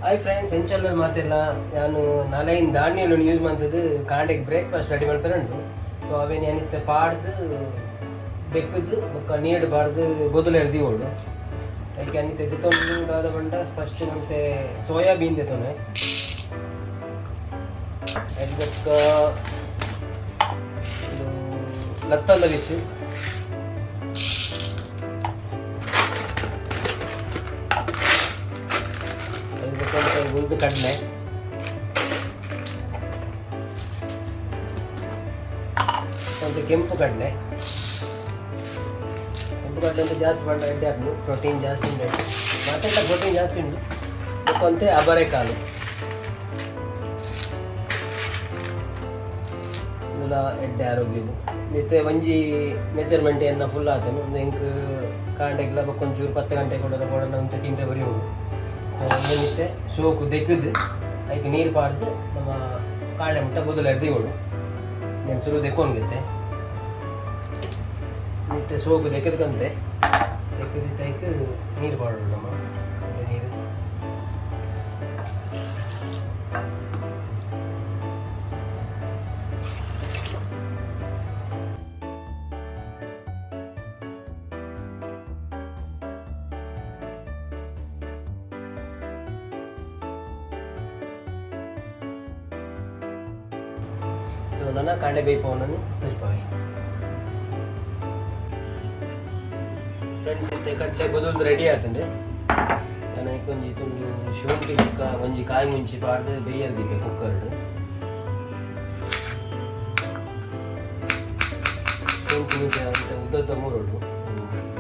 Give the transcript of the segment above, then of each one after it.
Hi friends, ಎಂಚೊಲ್ಲರ್ ಮಾತೆಲ್ಲ? ಯಾನ್ ನಾಲೈನ್ ಧಾನ್ಯలను use ಮಂತುದು ಕಾಂಡೆಗ್ breakfast ready ಮಲ್ಪೆರೆ ಉಂಡು. ಸೊ ಅವೇನು ಯಾನಿತ್ತೆ ಪಾಡ್ದು ಬೆಕ್ಕದು ಬೊಕ್ಕ ನೀರು ಪಾಡ್ದು ಬೊದುಲೆರ್ ದೀವೊಡು. ಐಕೆ ಯಾನಿತ್ತೆ ದೆತೊಂದು ದಾದ ಪಂಡ, ಫಸ್ಟ್ ಒಂತೆ ಸೋಯಾಬೀನ್ ದೆತೊನೆ. ಐಕ್ ಬೊಕ್ಕ ಉಂದು ಲತ್ತಂದ ಬಿತ್ತು, ಐಕ್ ಬೊಕ್ಕ ಒಂತೆ ಉಳ್ದು ಕಡಲೆ, ಒಂತೆ ಕೆಂಪು ಕಡಲೆ. ಕೆಂಪು ಕಡಲೆ ಅಂತ ಜಾಸ್ತಿ ಪಂಡ ಎಡ್ಡೆ ಆಪುಂಡು, ಪ್ರೋಟೀನ್ ಜಾಸ್ತಿ ಉಂಡು, ಮಾತೆಲ್ಲ ಪ್ರೋಟೀನ್ ಜಾಸ್ತಿ ಉಂಡು. ಬೊಕ್ಕ ಒಂತೆ ಅವರೆಕಾಳು, ಇಂದುಲ ಎಡ್ಡೆ ಆರೋಗ್ಯಗು. ಇತ್ತೆ ಒಂಜಿ ಮೆಜರ್ಮೆಂಟ್ ಎನ್ನ ಫುಲ್ ಆತನು. ಒಂದು ಎಂಕ್ ಕಾಂಡೆಗ್ಲ ಬೊಕ್ಕ ಒಂಚೂರು 10 ಗಂಟೆ ಕೊಡಲ ಕೊಡಲ ಒಂತೆ ತಿಂದ್ರೆ ಬರಿ ಹೋಗು. ಸೊ ಏನಿತ್ತೆ ಸೋಕು ದೆಕ್ಕದು ಐಕ್ ನೀರು ಪಾಡ್ದು ನಮ್ಮ ಕಾಂಡೆ ಮುಟ್ಟ ಬೊದುಲು ದೀವೊಡು. నేను ಸುರು ದೆಕ್ಕೊಂಗಿತ್ತೆ. ಇತ್ತೆ ಸೋಕು ದೆಕ್ಕದ್ಕಂತೆ ದೆಕ್ಕದಿತ್ತೆ ಐಕ್ ನೀರು ಪಾಡೋಡು ನಮ್ಮ ನೀರು. ಸೊ ನನ್ನ ಕಾಂಡೆ ಬೇಯ್ಪವನನ್ನು ತೋಜ್ಪಾವೆ. ಫ್ರೆಂಡ್ಸ್, ಇತ್ತೆ ಕಡಲೆ ಬೊದಲ್ದು ರೆಡಿ ಆತಂಡೆ. ನಾನು ಐಕ್ ಒಂಜಿ ತುಂಡು ಶುಂಠಿ ಬೊಕ್ಕ ಒಂಜಿ ಕಾಯಿ ಮುಂಚಿ ಪಾಡ್ದು ಬೇಯರ್ ದೀಪೆ ಕುಕ್ಕರ್ಡ್. ಶುಂಠಿ ಮುಂಚೆ ಒಂತೆ ಉದ್ದದ ಮೂರೊಡು,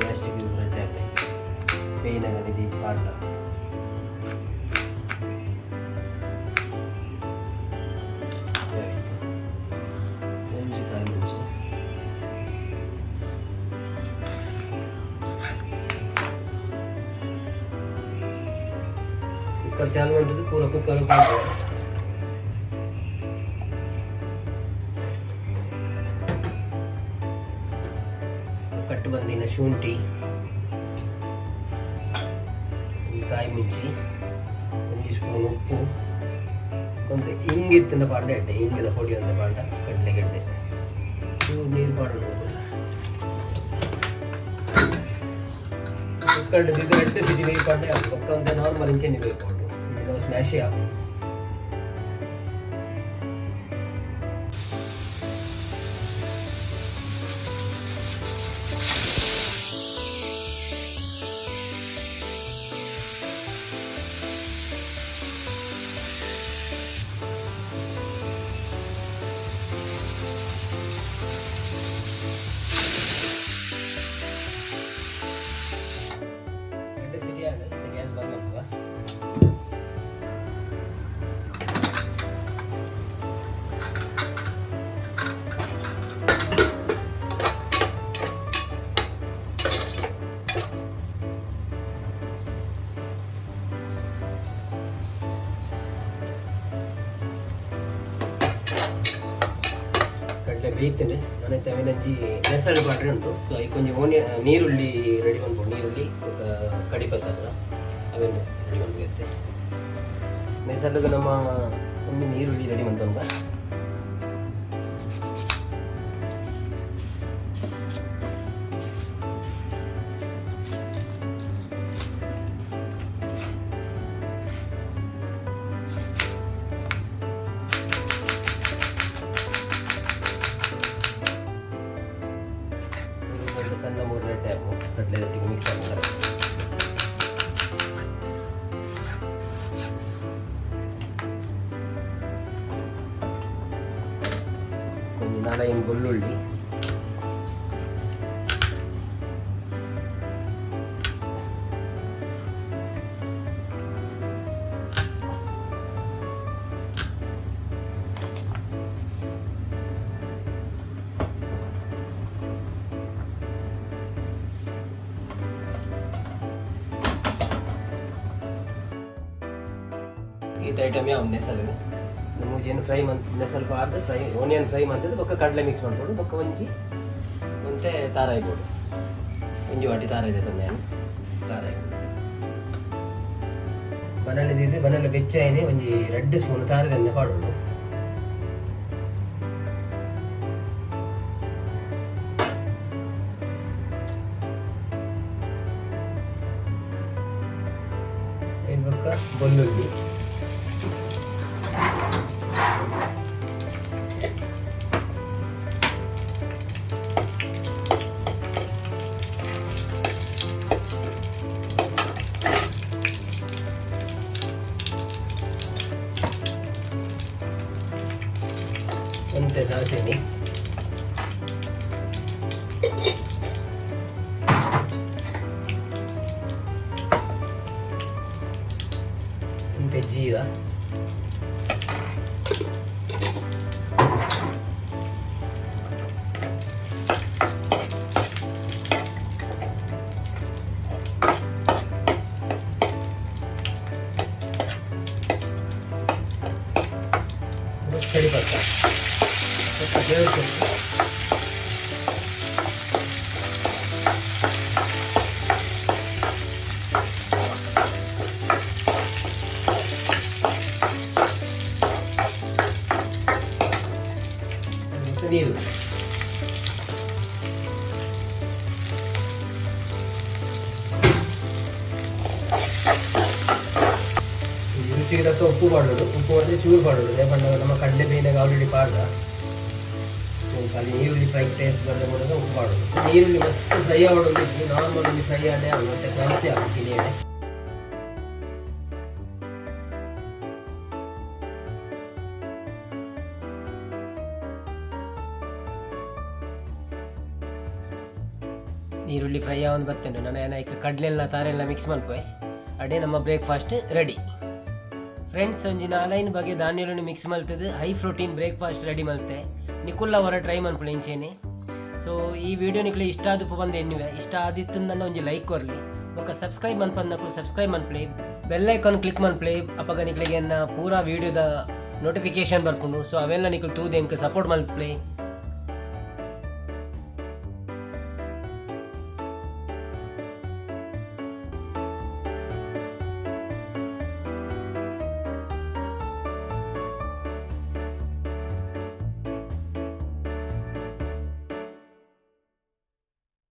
ಗ್ಯಾಸ್ಟ್ರಿಕ್ ಟ್ಯಾಬ್ಲೆಟ್ ಬೇಯಿನಾಗ ನಿಧಿ ಪಾಡ್ಲ. ಒಂಜಿ ಕಾಯಿ ಮುಂಚಿ. ಕುಕ್ಕರ್ ಚಾಲು ಅಂತದ್ದು ಪೂರ ಕುಕ್ಕರ್. ಕಟ್ಟು ಬಂದಿನ ಶುಂಠಿ, ಈ ಕಾಯಿ ಮುಂಚಿ, ಒಂಜಿ ಸ್ಪೂನ್ ಉಪ್ಪು, ಕೊಂತೆ ಇಂಗಿತ್ತಿನ ಪಾಂಡ ಎಡ್ಡೆ, ಇಂಗಿದ ಪೊಡಿ ಅಂತ ಪಾಂಡ ಕಡಲೆಗಡ್ಡೆ. ಚೂರು ನೀರು ಪಾಡೋಣ. ಕುಕ್ಕರ್ ಇದು ಎರಡು ಸಿಟಿ ಬೇಯ್ಪಾಂಡೆ, ಬೊಕ್ಕ ಒಂತೆ ನಾರ್ಮಲ್ ಇಂಚೆನೆ ಬೇಯ್ಪೊಂಡು ಸ್ಮ್ಯಾಶ್ ಆಪುಂಡು. ಎರಡು ಸಿಟಿ ಆಂಡ್ ಗ್ಯಾಸ್ ಬಂದ್ ಮಲ್ಪುಗ. ಕಡಲೆ ಬೇಯ್ತೇನೆ. ನಾನು ಅವಿನಂಜಿ ನೆಸಳು ಪಾಡ್ರೆ ಉಂಟು. ಸೊ ಐಕ್ ಒಂಜಿ ಓನಿಯ ನೀರುಳ್ಳಿ ರೆಡಿ ಮನ್ಪೊಡು. ನೀರುಳ್ಳಿ ಬೊಕ್ಕ ಕಡಿಪತ್ತಲ್ಲ, ಅವೆನ್ ರೆಡಿ ಮನ್ಪುಗತ್ತೆ. ನೆಸಲುಗು ನಮ್ಮ ಒಂದು ನೀರುಳ್ಳಿ ರೆಡಿ ಮನ್ಪೊಂದ. ಒಂದು ಸಣ್ಣ ಮೂರು ರೆಡ್ಡೆ ಹಾಕು, ಕಡಲೆ ಒಟ್ಟಿಗೆ ಮಿಕ್ಸ್ ಆಗ್ತಾರೆ. ಒಂಜಿ ನಾಲೈನ್ ಬೆಳ್ಳುಳ್ಳಿ. ಈತ ಐಟಮ್ ಯಾವ ನೆಸಲು ಮೂಜೇನು ಫ್ರೈ ಮಂತ್ ನೆಸಲ್ ಪಾಡ್ದು ಫ್ರೈ ಓನಿಯನ್ ಫ್ರೈ ಮಂತದ್ದು ಬೊಕ್ಕ ಕಡಲೆ ಮಿಕ್ಸ್ ಮಾಡ್ಕೊಂಡು ಬೊಕ್ಕ ಒಂಜಿ ಒಂತೆ ತಾರಾಯಿ ಬೋಡು. ಒಂಜಿ ವಾಟಿ ತಾರಾಯಿ ತಂದೆ, ತಾರಾಯಿ. ಬನಲೆ ದೀದ್ ಬನಲೆ ಬೆಚ್ಚಾಯಿನಿ ಒಂಜಿ 2 ಸ್ಪೂನ್ ತಾರೆದೆಣ್ಣೆ ಪಾಡೋಡು. ಐನ್ ಬೊಕ್ಕ ಬೆಳ್ಳುಳ್ಳಿ, ಒಂತೆ ಸಾಸಿವೆ, ಒಂತೆ ಜೀರಾ, ಕಡಿಪತ್ತ, ಸ್ವಲ್ಪ ಬೇವು ಸೊಪ್ಪು, ಮತ್ತು ನೀರು. ಈ ರುಚಿಗೆ ತಕ್ಕ ಉಪ್ಪು ಪಾಡೋಡು. ಉಪ್ಪು ಅಂದರೆ ಚೂರು ಪಾಡೋಡು. ಪಂಡ ನಮ್ಮ ಕಡಲೆ ಬೇಯಿನಾಗ ಆಲ್ರೆಡಿ ಪಾಡ್ದ. ಖಾಲಿ ಈರುಳ್ಳಿ ಫ್ರೈ ಟೇಸ್ಟ್ ಬರದೆ ಮಾಡೋದು ಉಪ್ಪು ಪಾಡೋದು. ಈರುಳ್ಳಿ ಮಸ್ತ್ ಫ್ರೈ ಆವಡೊಂದು ನಾರ್ಮಲ್ ಒಂದು ಫ್ರೈ ಆಂಡೆ ಆವಡು, ಮತ್ತೆ ಕ್ರಂಚಿ ಆವಡು ತಿನಿಯಡೆ. ಈರುಳ್ಳಿ ಫ್ರೈ ಆವೊಂದು ಬತ್ತೇನೆ ನಾನು ಏನ ಕಡಲೆಲ್ಲ ತಾರೆಲ್ಲ ಮಿಕ್ಸ್ ಮಲ್ಪುವೆ. ಅಡೆ ನಮ್ಮ ಬ್ರೇಕ್ಫಾಸ್ಟ್ ರೆಡಿ ಫ್ರೆಂಡ್ಸ್. ಒಂಜಿ ನಾಲೈನ್ ಬಗೆ ಧಾನ್ಯలను ಮಿಕ್ಸ್ ಮಲ್ತದು ಹೈ ಪ್ರೋಟೀನ್ ಬ್ರೇಕ್ಫಾಸ್ಟ್ ರೆಡಿ ಮಲ್ತೆ. ನಿಕುಲ್ಲ ಹೊರ ಟ್ರೈ ಮನ್ಪುಲೆ ಇಂಚೇನೆ. ಸೊ ಈ ವಿಡಿಯೋ ನಿಕ್ಲೆ ಇಷ್ಟ ಆದಪ್ಪ ಬಂದು ಎನ್ನುವೆ. ಇಷ್ಟ ಆದಿತ್ತು ನನ್ನ ಒಂಜಿ ಲೈಕ್ ಕೊರ್ಲಿ. ಬೊಕ್ಕ ಸಬ್ಸ್ಕ್ರೈಬ್ ಮನ್ಪಂದಕ್ಲು ಸಬ್ಸ್ಕ್ರೈಬ್ ಮನ್ಪ್ಲೆ, ಬೆಲ್ ಐಕಾನ್ ಕ್ಲಿಕ್ ಮನ್ಪ್ಲೆ. ಅಪಗ ನಿಕ್ಲೆಗೆ ಎನ್ನ ಪೂರಾ ವೀಡಿಯೋದ ನೋಟಿಫಿಕೇಶನ್ ಬರ್ಪುಂಡು. ಸೊ ಅವೆಲ್ಲ ನಿಕುಲು ತೂದು ಎಂಕ್ ಸಪೋರ್ಟ್ ಮಲ್ಪ್ಲೆ.